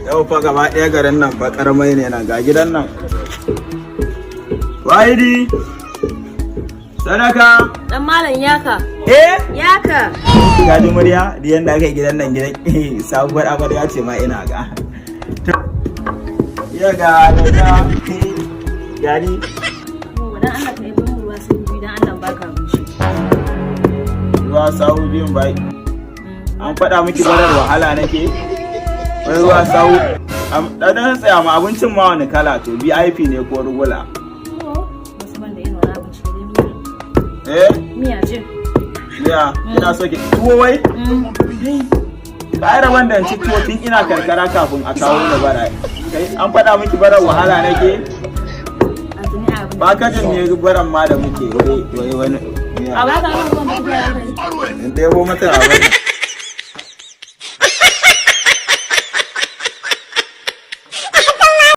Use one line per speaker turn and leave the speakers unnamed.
Yau fa gaba ɗaya garin nan fa karamai ne nan, ga gidan nan. Wahidi! Sadaka!
Dan malam yaka.
Eh?
Yaka.
Ka ji murya? Da yanda aka yi gidan nan, gidan sabuwar amarya ce ma ina ga. Ya ga daga gani.
Dan Allah ka yi mun ruwa sai biyu, dan Allah baka abinci.
Ruwa sawu biyun bai. An faɗa miki barar wahala nake? Wai ruwa sawu. Dan tsaya ma, abincin ma wani kala to, VIP ne ko rugula?
Wasu ban da irin wani abinci da miya.
Eh?
Miya ce.
Miya, ina so ki tuwo wai? Ba rabon da in ci tuwo tun ina karkara kafin a kawo ni bara. Kai, an faɗa miki barar wahala nake?
A tuni abin.
Ba ka jin ne baran ma da muke wai wai wani miya.
A baka ruwan ba ku
In ɗebo mata abin.